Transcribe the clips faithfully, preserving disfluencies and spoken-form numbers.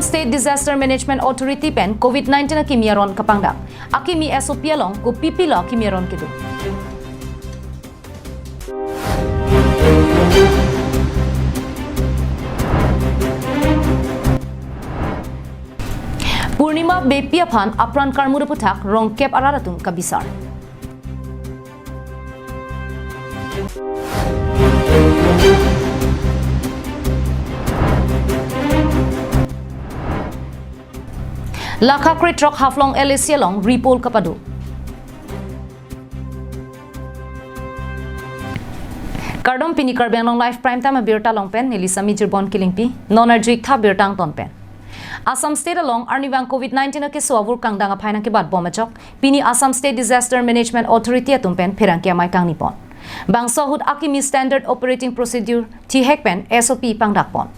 State Disaster Management Authority pen COVID nineteen akimi aron kapangdak. Akimi S O P along kopi pilo akimi aron kedo. Purnima Beypi aphan apran karmur aputhak rongkep arat atum kabisar. Lakha krethrok Haflong L A C along report kapado. Kardom, pini Karbi Anglong Live Prime Time abirta along pen neli Sami Jirbon Killingpi, non arju-ik tha birta angton pen. Assam State along arnivang COVID nineteen akeso avur kangdang aphai nangkebat bom ajok, pini Assam State Disaster Management Authority atum pen pherangke amei kangni pon. Bangso ahut akimi Standard Operating Procedure thihek pen S O P pangdak pon.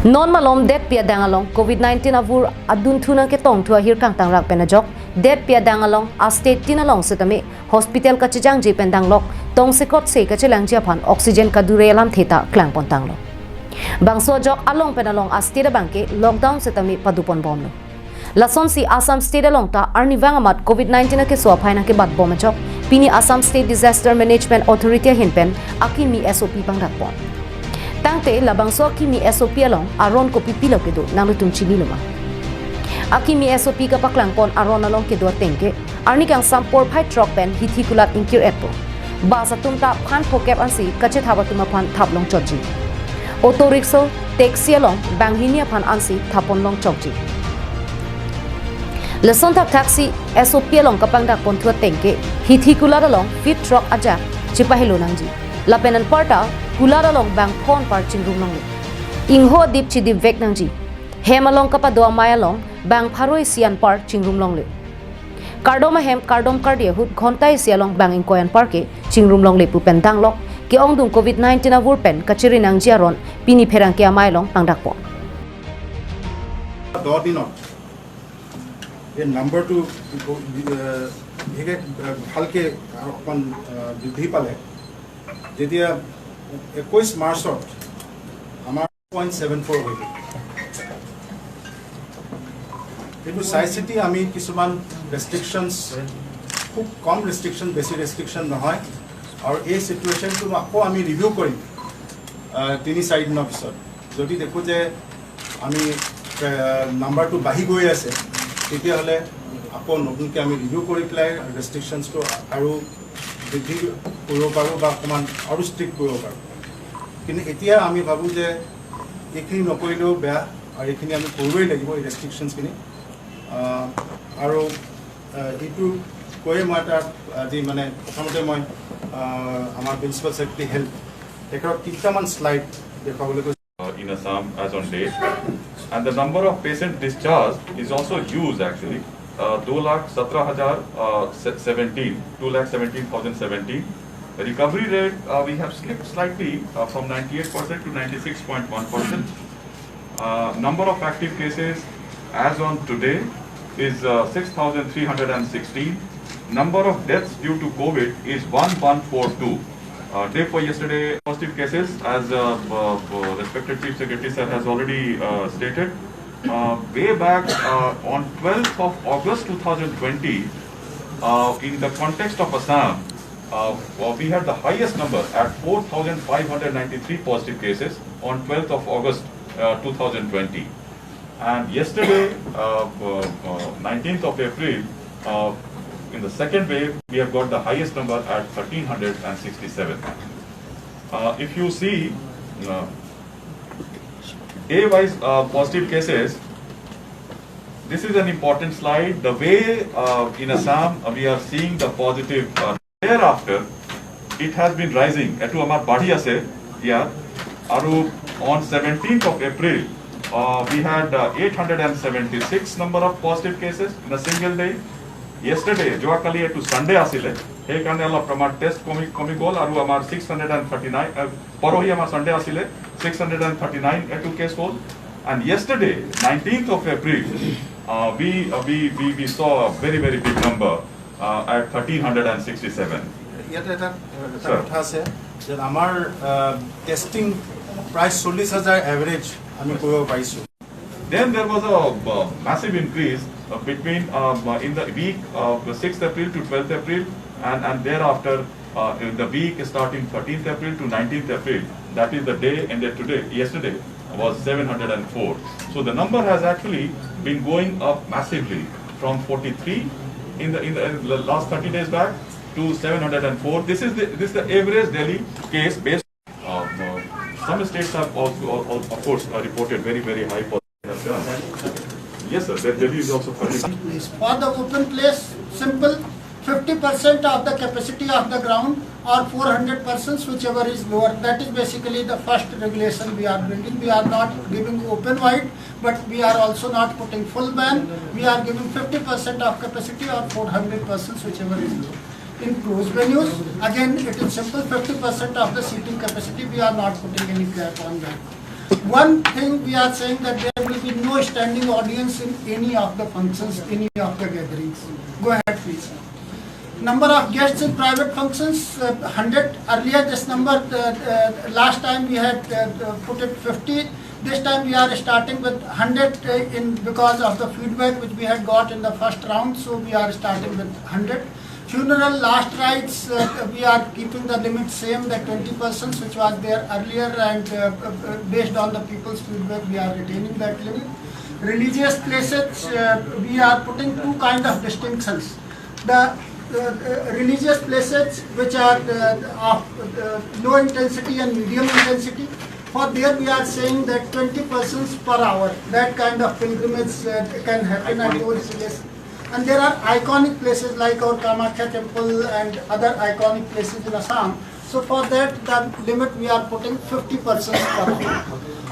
Non malom detpi adang along COVID nineteen avur adunthu nangketongthu ahir kangtang rak pen ajok, detpi adang along a state tin along setame hospital kachejangji pen danglok tongsekot se kachelangji aphan oxygen kadure alamthe ta klangpon tanglo. Bangso ajok along pen along a state abangke lockdown setame padopon bomlo. Lasonsi Assam State along ta arnivang amat COVID nineteen akeso aphai nangkebat bom ajok, pini Assam State Disaster Management Authority ahin pen akimi S O P pangdak pon. Tangte labangso akimi S O P along aron kopi pilo kedo, nanglitum chinilo ma? Akimi S O P kapaklang pon aron along kedo ateng ke, arni kangsam porphai throk pen Hithi Kulat ingkir-etpo. Bus atum ta phan phokep ansi kachethap atum aphan thap long chotji. Auto rickshaw, taxi along banghini aphan ansi thap pon long chokji. Lason thakthaksi S O P along kapangdak ponthu ateng ke, Hithi Kulat along feet throk ajak chepahelo nangji. Lapen anparta Kulat along bang pho anpar chingrum longle. Ingho adip chidip vek nangji. Hem along kapado amei along bang pharo isi anpar chingrum longle. Kardom ahem kardom kardi ahut ghonta isi along bang ingkoi anpar ke chingrum longle pu pen danglok ke-ongdung COVID nineteen avur pen kachiri nangji aron pini pherangke amei along pangdak pon. দহ দিনত এই নাম্বাৰটো বিশেষ ভালকৈ অকণমান বৃদ্ধি পালে, যেতিয়া একৈছ মাৰ্চত আমাৰ পইণ্ট ছেভেন ফ'ৰ হৈ গ'ল। কিন্তু চাই চিতি আমি কিছুমান ৰেষ্ট্ৰিকশ্যনছ, খুব কম ৰেষ্ট্ৰিকশ্যন, বেছি ৰেষ্ট্ৰিকশ্যন নহয়। আৰু এই চিটুৱেশ্যনটো আকৌ আমি ৰিভিউ কৰিম আহ, তিনি চাৰি দিনৰ পিছত। যদি দেখোঁ যে আমি নাম্বাৰটো বাঢ়ি গৈ আছে, তেতিয়াহ'লে আকৌ নতুনকৈ আমি ৰিভিউ কৰি পেলাই ৰেষ্ট্ৰিকশ্যনছটো আৰু বৃদ্ধি কৰিব পাৰোঁ বা অকণমান আৰু ষ্ট্ৰিক্ট কৰিব পাৰোঁ। কিন্তু এতিয়া আমি ভাবোঁ যে এইখিনি নকৰিলেও বেয়া আৰু এইখিনি আমি কৰিবই লাগিব, এই ৰেষ্ট্ৰিকশ্যনছখিনি। আহ, আৰু আহ, এইটো কৈয়ে মই এটা আজি মানে প্ৰথমতে মই আহ, আমাৰ প্ৰিন্সিপাল ছেক্ৰেটাৰী হেল্থ তেখেতক তিনিটামান শ্লাইড দেখুৱাবলৈ কৈছোঁ। uh, in Assam as on date. And the number of patients discharged is also huge actually. Uh, दो लाख सत्रह हजार, uh, se- seventeen, two lakh seventeen thousand seventeen. The recovery rate, uh, we have slipped slightly, uh, from ninety eight percent to ninety six point one percent. Uh, number of active cases as on today is uh, six thousand three hundred and sixteen. Number of deaths due to COVID is one one four two. Uh, day for yesterday, positive cases, as uh, uh, uh, respected Chief Secretary sir has already uh, stated. Uh, way back uh, on twelfth of August two thousand twenty, uh, in the context of Assam, uh, uh, we had the highest number at four thousand five hundred ninety three positive cases on twelfth of August uh, two thousand twenty. And yesterday, uh, uh, uh, नाइंटीन्थ of April, uh, in the second wave, we have got the highest number at thirteen hundred and sixty seven. Uh, if you see, uh, day-wise uh, positive cases, this is an important slide. The way uh, in Assam uh, we are seeing the positive uh, thereafter, it has been rising. এইটো আমাৰ বাঢ়ি আছে ইয়াত. আৰু on seventeenth of April, uh, we had uh, eight hundred and seventy six number of positive cases in a single day. Yesterday, যোৱাকালি এইটো ছানডে আছিলে, সেইকাৰণে অলপ আমাৰ টেষ্ট কমি কমি গ'ল আৰু আমাৰ six hundred and thirty nine, পৰহি আমাৰ ছানডে আছিলে, six hundred and thirty nine এইটো কেছ হ'ল. And yesterday, nineteenth of April, uh, we, uh, we, we, we saw a very, very big number uh, at thirteen hundred and sixty-seven. ইয়াতে এটা এটা ছাৰ। কথা আছে যে আমাৰ টেষ্টিং প্ৰায় চল্লিছ হাজাৰ এভাৰেজ আমি কৰিব পাৰিছোঁ। Then there was a uh, massive increase uh, between um, uh, in the week of the sixth April to twelfth April, and, and thereafter uh, in the week starting thirteenth April to nineteenth April, that is the day ended today, yesterday, was seven hundred and four. So the number has actually been going up massively from forty-three in the in the, in the last thirty days back to seven hundred and four. This is the this is the average daily case based. Uh, uh, some states have also, al- al- of course, uh, reported very very high positive. Yes, sir. That Delhi is also thirty. For the open place, simple, fifty percent of the capacity of the ground or four hundred persons, whichever is lower. That is basically the first regulation we are bringing. We are not giving open wide, but we are also not putting full ban. We are giving fifty percent of capacity or four hundred persons, whichever is lower. In closed venues, again, it is simple, fifty percent of the seating capacity, we are not putting any cap on that. One thing we are saying that there will be no standing audience in any of the functions, any of the gatherings. Go ahead, please. Number of guests in private functions, uh, hundred. Earlier, this number, uh, uh, last time we had uh, uh, put it fifty. This time we are starting with hundred uh, in because of the feedback which we had got in the first round. So we are starting with hundred. Funeral last rites, uh, we are keeping the limit same, that twenty persons which was there earlier, and uh, uh, based on the people's feedback, we are retaining that limit. Religious places, uh, we are putting two kind of distinctions. The uh, uh, religious places which are uh, of uh, low intensity and medium intensity, for there we are saying that twenty persons per hour, that kind of pilgrimage uh, can happen at those places. And there are iconic places like our Kamakhya temple and other iconic places in Assam. So for that, the limit we are putting fifty persons per hour.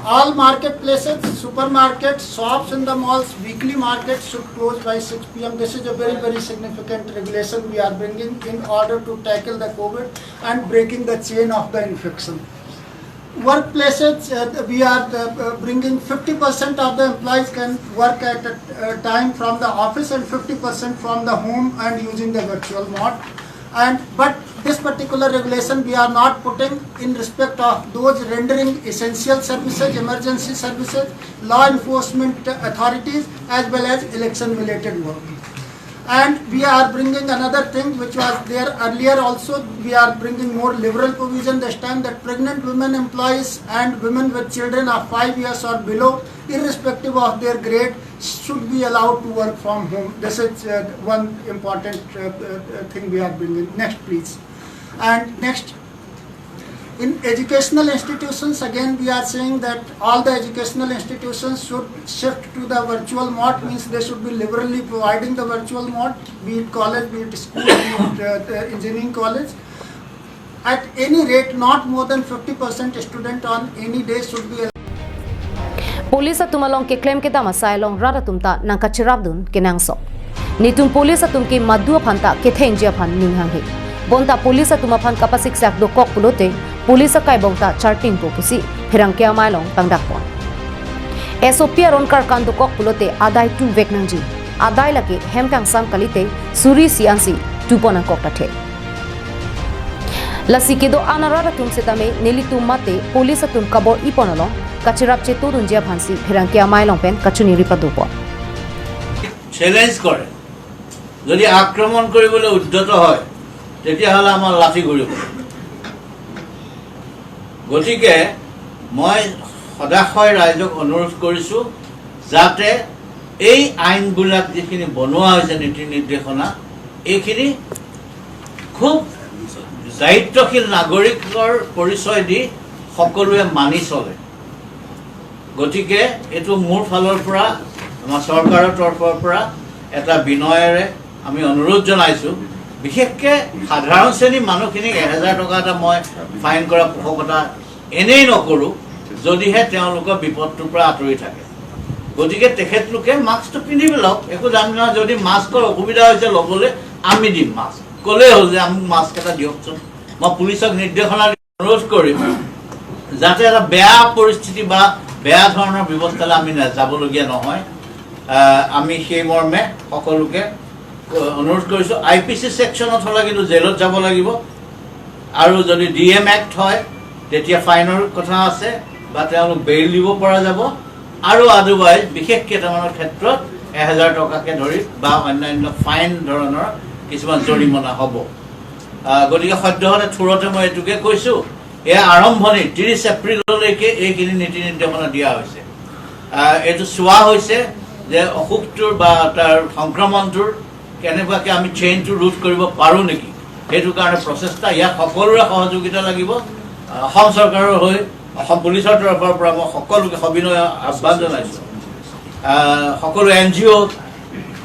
All marketplaces, supermarkets, shops in the malls, weekly markets should close by six p m. This is a very, very significant regulation we are bringing in order to tackle the COVID and breaking the chain of the infection. Workplaces, uh, we are uh, uh, bringing fifty percent of the employees can work at a uh, time from the office and fifty percent from the home and using the virtual mode. And but this particular regulation we are not putting in respect of those rendering essential services, emergency services, law enforcement authorities, as well as election related work. And we are bringing another thing which was there earlier also. We are bringing more liberal provision this time, that pregnant women employees and women with children of five years or below, irrespective of their grade, should be allowed to work from home. This is uh, one important uh, uh, thing we are bringing. Next, please. And next, in educational institutions, again, we are saying that all the educational institutions should shift to the virtual mode, means they should be liberally providing the virtual mode, be it college, be it school, be it uh, the engineering college. At any rate, not more than fifty percent student on any day should be. Police atum along keklem kedam asai along rat atum ta nangkachirapdun kenangsot. Netum police atum ke madu aphan ta kethengji aphan ning hanghe. Bonta police atum aphan kapasiksak dokok pulote police akaibong ta charting po pusi pherangke amei along pangdakpon. S O P aron karkan dokok pulote adai tuvek nangji. Adai lake hem kangsam kalite suri si ansi tupon angkok ta the. Lasi kedo-an arat atum setame nelitum mate police atum kabor-ipon along kachirap chetodunji aphansi pherangke amei along pen kachiningri padopon. Challenge কৰে, যদি আক্ৰমণ কৰিবলৈ উদ্যত হয়, তেতিয়াহ'লে আমাৰ লাঠি ঘূৰিব। গতিকে মই সদাশয় ৰাইজক অনুৰোধ কৰিছোঁ, যাতে এই আইনবিলাক যিখিনি বনোৱা হৈছে, নীতি নিৰ্দেশনা, এইখিনি খুব দায়িত্বশীল নাগৰিকৰ পৰিচয় দি সকলোৱে মানি চলে। গতিকে এইটো মোৰ ফালৰ পৰা, আমাৰ চৰকাৰৰ তৰফৰ পৰা এটা বিনয়েৰে আমি অনুৰোধ জনাইছোঁ। বিশেষকৈ সাধাৰণ শ্ৰেণীৰ মানুহখিনিক এহেজাৰ টকা এটা মই ফাইন কৰা পোষকতা এনেই নকৰোঁ, যদিহে তেওঁলোকৰ বিপদটোৰ পৰা আঁতৰি থাকে। গতিকে তেখেতলোকে মাস্কটো পিন্ধি পেলাওক, একো দাম নহয়। যদি মাস্কৰ অসুবিধা হৈছে ল'বলৈ, আমি দিম মাস্ক। ক'লেই হ'ল যে আমুক মাস্ক এটা দিয়কচোন। মই পুলিচক নিৰ্দেশনা দি অনুৰোধ কৰিম, যাতে এটা বেয়া পৰিস্থিতি বা বেয়া ধৰণৰ ব্যৱস্থালৈ আমি নাযাবলগীয়া নহয়। আহ, আমি সেই মৰ্মে সকলোকে অনুৰোধ কৰিছোঁ। আই পি চি ছেকশ্যনত হ'লে কিন্তু জেলত যাব লাগিব, আৰু যদি ডি এম এক্ট হয়, তেতিয়া ফাইনৰ কথা আছে বা তেওঁলোক বেইল দিব পৰা যাব। আৰু আদাৰৱাইজ বিশেষ কেইটামানৰ ক্ষেত্ৰত এহেজাৰ টকাকে ধৰি বা অন্যান্য ফাইন ধৰণৰ কিছুমান জৰিমনা হ'ব। আহ, গতিকে সদ্যহতে থুৰতে মই এইটোকে কৈছো, এয়া আৰম্ভণি। ত্ৰিশ এপ্ৰিললৈকে এইখিনি নীতি নিৰ্দেশনা দিয়া হৈছে। আহ, এইটো চোৱা হৈছে যে অসুখটোৰ বা তাৰ সংক্ৰমণটোৰ কেনেকুৱাকে আমি চেইনটো ৰোধ কৰিব পাৰোঁ নেকি, সেইটো কাৰণে প্ৰচেষ্টা। ইয়াত সকলোৰে সহযোগিতা লাগিব। আহ, অসম চৰকাৰৰ হৈ, অসম পুলিচৰ তৰফৰ পৰা মই সকলোকে সবিনয় আহ্বান জনাইছোঁ। আহ, সকলো এন জি অ',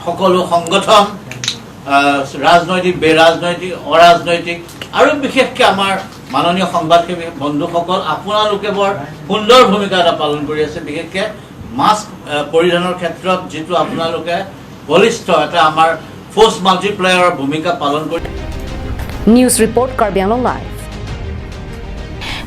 সকলো সংগঠন, আহ, ৰাজনৈতিক, বেৰাজনৈতিক, অৰাজনৈতিক আৰু বিশেষকৈ আমাৰ মাননীয় সংবাদসেৱী বন্ধুসকল, আপোনালোকে বৰ সুন্দৰ ভূমিকা এটা পালন কৰি আছে। বিশেষকৈ মাস্ক, আহ, পৰিধানৰ ক্ষেত্ৰত যিটো আপোনালোকে বলিষ্ঠ এটা আমাৰ ফ'ৰ্চ মাল্টিপ্লায়াৰৰ ভূমিকা পালন কৰি News report, Karbi Anglong Live.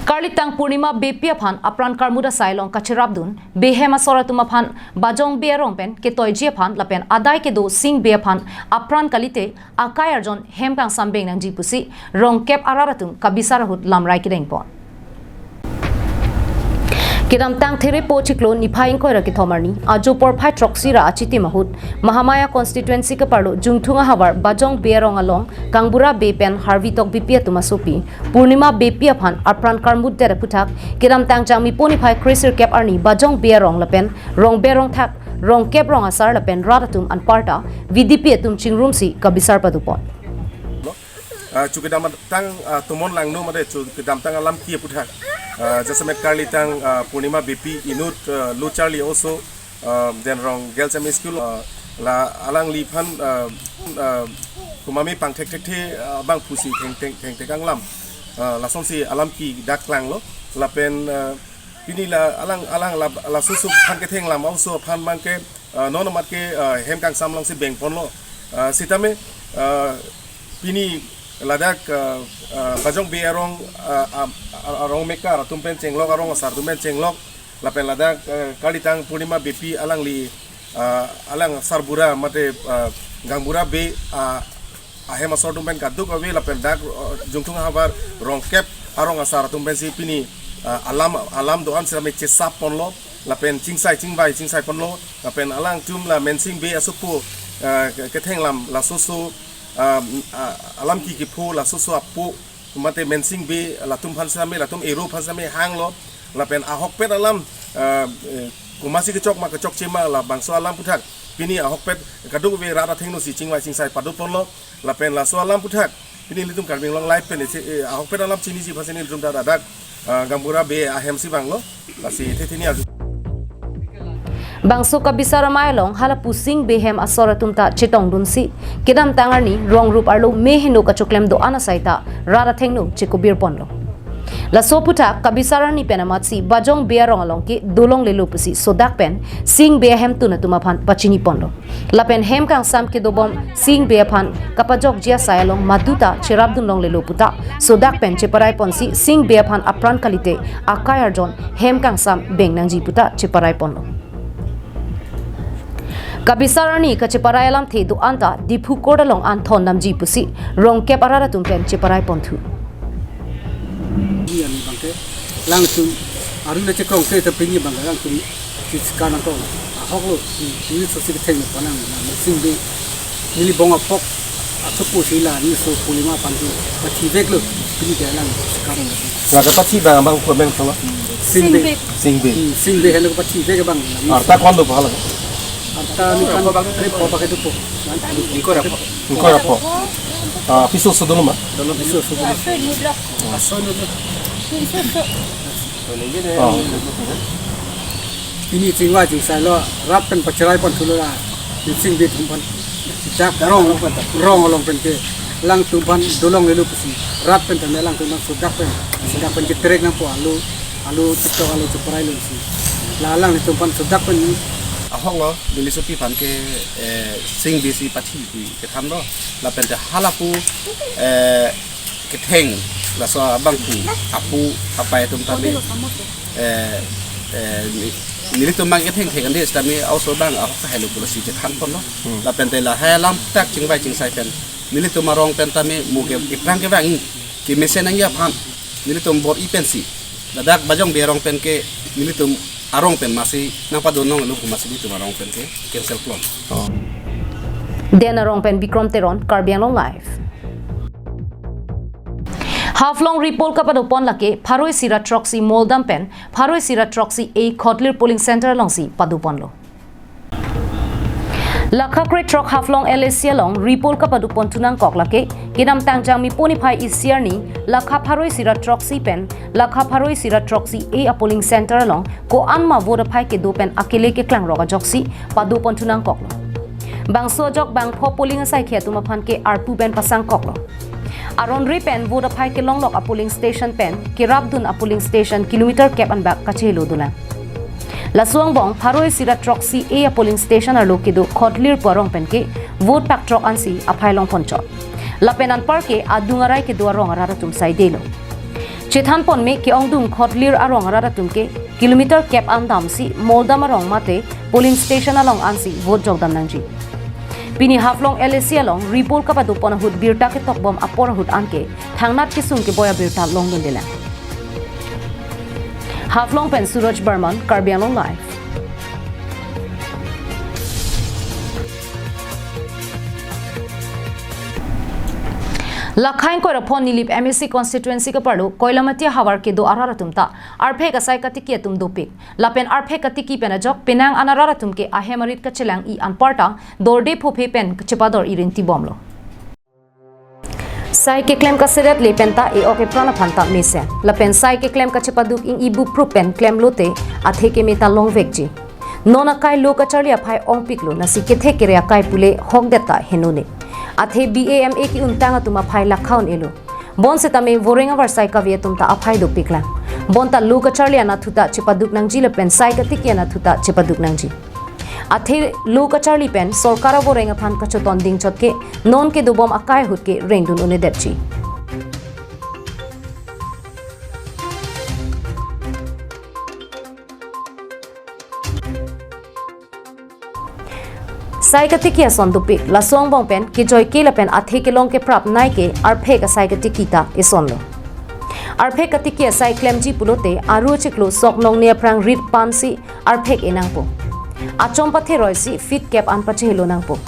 Karlitang Purnima Beypi aphan apran karmut asai along kacherapdun Bey hem asor atum aphan Bajong Bey arong pen ketoiji aphan lapen adai kedo Sing Bey aphan apran kalite akai arjon hem kangsam beng nangji pusi rongkep arat atum kabisar ahut lamrai kedengpon. Kedamtang Therepo chiklo niphai ingkoi ra kethom arni ajo porphai throksi ra achitim ahut Mahamaya constituency keparlo Jungthung ahavar Bajong Bey arong along Gangbura Bey pen Harvi Tokbipi atum asopi Purnima Beypi aphan apran karmutdet aphuthak kedamtang Jangmipo niphai kresirkep arni Bajong Bey arong lapen rong berong thak rongkep rong asar lapen rat atum anparta V D P atum chingrumsi kabisar padopon. Ah, chu kedamtang, ah, tomon langno mate chu kedamtang alam ki aphuthak. Ah, jasemet karlitang, ah, Purnima Beypi inut, ah, lo charli oso, ah, den rong girls M E school, ah, la alangliphan, ah, ah, kumami pangthek thekthe, ah, bang pusi theng theng theng thek anglam. Ah, lasonsi alam ki dak klanglo lapen, ah, pini la alang alang la, la susu phan ketheng lam oso phan bangke, ah, non amat ke, ah, hem kangsam alongsi bengponlo. Ah, sitame, ah, pini ladak, ah, ah, Bajong Bey arong, ah, ah, ah, arong mekar atum pen chenglok, arong asar atum pen chenglok lapen ladak, ah, karlitang Purnima Beypi alangli, ah, alang sarbura mate, ah, Gangbura Bey, ah, ahem asor atum pen kaduk ave lapen dak, ah, Jungthung ahavar rongkep arong asar atum pensi pini, ah, alam alam do-an sitame chesap ponlo lapen chingsai chingvai chingsai ponlo lapen alangtum la Mensing Bey asopo, ah, ke- ketheng lam lasoso, ah, ah, alam ki kipho lasoso apo mate Mensing Bey latum phan sitame latum ero phan sitame hanglo lapen ahokpet alam, ah, eh, kumasi kechok ma kechokche ma labangso alam aphuthak pini ahokpet kaduk ave rat athengno si chingvai chingsai padoponlo lapen laso alam aphuthak pini ilitum Karbi Anglong Live pen isi, eh, ahokpet alam chiniji aphansi nelitum ta ladak, ah, Gangbura Bey ahemsi vanglo lasi the theni arju. Bangso kabisar amei along halapu Sing Bey hem asor atum ta chetongdunsi kedamtang arni rong rup arlo me heno kachoklem do-an asai ta rat athengno chekobir ponlo. Laso aphuthak kabisar arni pen amatsi Bajong Bey arong along ke dolonglelo pusi sodak pen Sing Bey ahemtun atum aphan pachini ponlo. Lapen hem kangsam kedobom Sing Bey aphan kapajokji asai along maduta cherapdun longlelo puta sodak pen cheparai ponsi Sing Bey aphan apran kalite akai arjon hem kangsam beng nangji puta cheparai ponlo. Kabisar arni kacheparai alamthe do-an ta Diphu court along an thondamji pusi rongkep arat atum pen cheparai ponthu. Ini yang bangke langsung arun na chekrong ke tapi ini bangke langsung si sekarang kong ahok lo ini sosi ketheng pa nang na Sing Bey neli bong apok asopo si la ni so Purnima aphan tu pathivek lo ini ke lang sekarang. Laga pathi bang bang komen sama. Sing Bey. Sing Bey. Hmm, Sing Bey helo pathivek bang. Arta kon do phala? Arta ni kan trip po pakai tu po. Ingkoi ra po. Ingkoi ra po. Ah, piso so dolo ma? Dolo piso so dolo. Asoy no. Oh. Ini chingvai chingsai lo rat pen pacherai ponthulo la. Sing Bey atum aphan. Dak rong rong along pen ke latum aphan dolonglelo pusi rat pen tame latum aphan sodak pen sodak pen ketrek nangpo alu alu chitok alu cheparai lo si la latum aphan sodak pen ni. Ahok lo, neli sopi aphan ke, eh, Sing Bey si pathi pu kethan lo lapen te halapu, eh, ketheng laso abangphu apu apai atum tame, eh, eh, ni- nelitum bang ketheng thek ande sitame oso bang ahok kahelo pulo si chethan ponlo. Hmm. Lapen te lahai alam tak chingvai chingsai pen nelitum arong pen tame mo ke iprang kevang kemesen nangji aphan nelitum bor-i pensi ladak Bajong Bey arong pen ke nelitum arong pen masi nangpadonong along pu masi nelitum arong pen ke cancel klon. Den Arong pen Bikrom Teron, Karbi Anglong Live. Haflong report kapadopon lake pharo isi ra throksi Moldam pen pharo isi ra throksi A Khotlir polling center alongsi padoponlo. Lakha krethrok Haflong L A C along report kapadoponthu nangkok lake kedamtang Jangmi pon niphai isi arni lakha pharo isi ra throksi pen lakha pharo isi ra throksi A apolling center along ko-an ma vote aphai kedo pen akele keklangrok ajoksi padoponthu nangkoklo. Bangso ajok bangpho polling asaikhi atum aphan ke arpu pen pasangkoklo. Aron re pen vote aphai kelonglok apolling station pen kerapdun apolling station kilometer kep anbak kachelo dolang. Laso angbong pharo isi ra throksi A apolling station arlo kedo Khotlir pu arong pen ke vote pak throk ansi aphai longponchot. Lapen anpar ke adung arai kedo arong arat atum saidelo. Chethanpon me ke-ongdung Khotlir arong arat atum ke kilometer kep an damsi Moldam arong mate polling station along ansi vote jokdam nangji. Pini Haflong L A C along report kapadopon ahut birta ketokbom apor ahut anke thangnat kesung keboi abirta longdundelang. Haflong pen Suraj Barman, Karbi Anglong Live. Lakha ingkoi ra phongo Nilip M A C constituency kaparlo Koilamati ahavar kedo arat atum ta arphek asai katiki atum dopik. Lapen arphek katiki pen ajok penang an arat atum ke ahem arit kachelang-i anparta dorde phophe pen chepador-i rinti bomlo. Sai keklem kaseretle penta e-ok epran aphan ta mesen. Lapen sai keklem kachepaduk ing-i buprup pen klemlote athe keme ta longvekji. Non akai lo kacharli aphai ongpiklo, lasi kethe kere akai pule hokdet ta henone. Athe B A M A ke-untang atum aphai lakha un-elo. Bonsetame voreng avarsai kave atum ta aphai dopiklang. Bonta lo kacharli anatthu ta chepaduk nangji lapen sai katiki anatthu ta chepaduk nangji. Athe lo kacharli pen sorkar avoreng aphan kachoton dingchot ke non kedobom akai ahut ke rengdun un'edetji. Sai katiki ason dopik, laso angbong pen kejoike lapen athe kelong keprapnei ke arphek asai katiki ta esonlo. Arphek katiki asai klemji pulote aru chiklo sok nongne aphrang rit pansi arphek enangpo. Achom pathe roisi feet kep an pachehelo nangpo.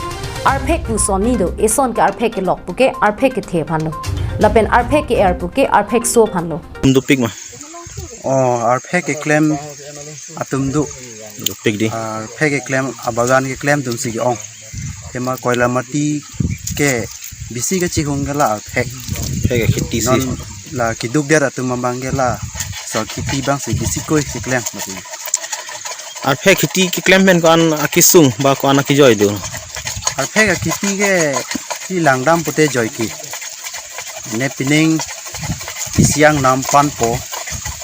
Arphek pu sonni do, eson ke arphek kelok puke arphek kethe aphanlo. Lapen arphek ke-er puke arphek so aphanlo. Dopik ma? Oh, arphek keklem atum do. Dopik di. Arphek keklem abagan keklem atumsi ke-ong. Tema Koilamati ke bisi kachihung ke la arphek. Arphek akheti si. Non la keduk der atum abang ke laso akheti abangsi bisi koi keklem. Arphek akheti keklem pen ko-an akesung ba ko-an akejoi do? Arphek akheti ke si langdam pute joike. Ne pining isi angnam panpo.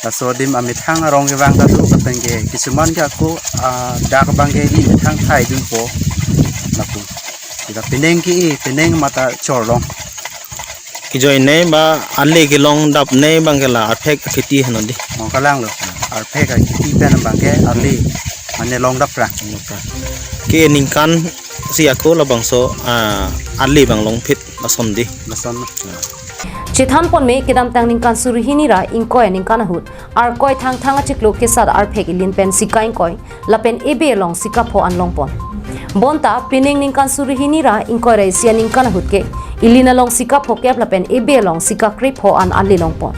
Laso adim amethang arong kevang ta do, lapen ke kisuman ke ako, ah, dak abang ke ili methang thai dunpo. Lapu. Kita pining ke-e, pining mata chorlong. Kejoinei ba ale kelongdapnei abang ke la arphek akheti henlo di. Oh, kalanglo. Arphek akheti pen abang ke ale. Mane longdaprang. Ke ningkan si ako labangso, ah, ale abang longphit lason di. Lason. Chethanpon me kedamtang ningkan suri hini ra ingkoi aningkan ahut arkoi Thangthang achiklo kesat arphek ilin pen sika ingkoi lapen ebe along sika pho an longpon. Bonta pining ningkan suri hini ra ingkoi ra isi aningkan ahut ke ilin along sika pho kep lapen ebe along sika kre pho an ale longpon.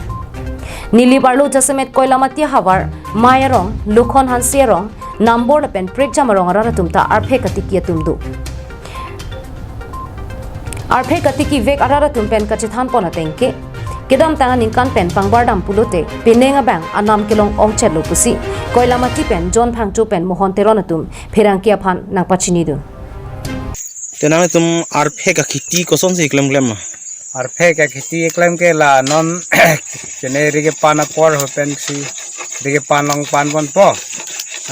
Nilip arlo jasemet Koilamati ahavar Mai arong, Lukhon Hanse arong, Nambor lapen Prekjam arong arat atum ta arphek katiki atum do. Arphek katiki vek arat atum pen kachethanpon ateng ke, kedamtang aningkan pen pangbardam pulote penang abang anam kelong ongchetlo pusi Koilamati pen John Phangcho pen Mohon Teron atum pherangke aphan nangpachinidun. Te nangtum arphek akheti kosonsi klemklem ma? Arphek akheti klem ke la non kene ri kepan apor ho pensi ri kepan longpanponpo.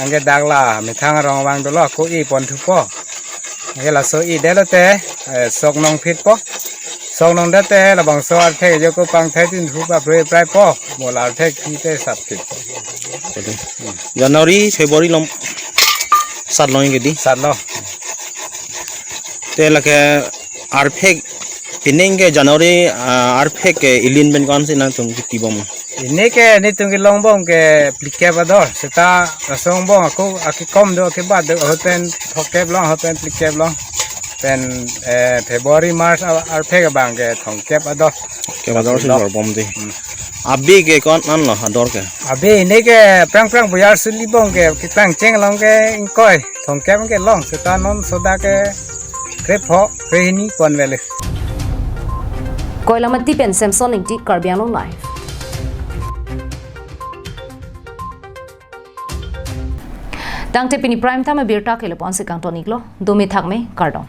Anke dak la methang arong abang dolo ko-e ponthupo. Anke laso-e detlote, eh, sok nongphitpo. Sok nongdette labangso arphek jo ko pangthai tin hu pa pre prai po. Mo la arphek akheti sat phit. January, February along sat long ke di? Sat lo. Te lake arphek pining ke January, ah, arphek ke ilin pen ko-ansi nangtum kheti bom? Pini ke nelitum kelong bom ke phlikep ador. Seta laso angbong ako akekom do, akebat do, ahut pen thomkep long, ahut pen phlikep long. Pen, eh, February, March ar, arphek abang ke thomkep ador. Ke ador si Lo. Dor bom dei. Hmm. Abi ke ko-an lo ador ke? Abi pini ke prang prang boyar suli bom ke, keplang cheng along ke ingkoi, thomkep ke long, seta non soda ke krepho, krehini pon vele. Koilamati pen Samson Ingti, Karbi Anglong Live. Tangte pini prime time abirta ke lapu-an si kangton iklo, dome thakme, kardom.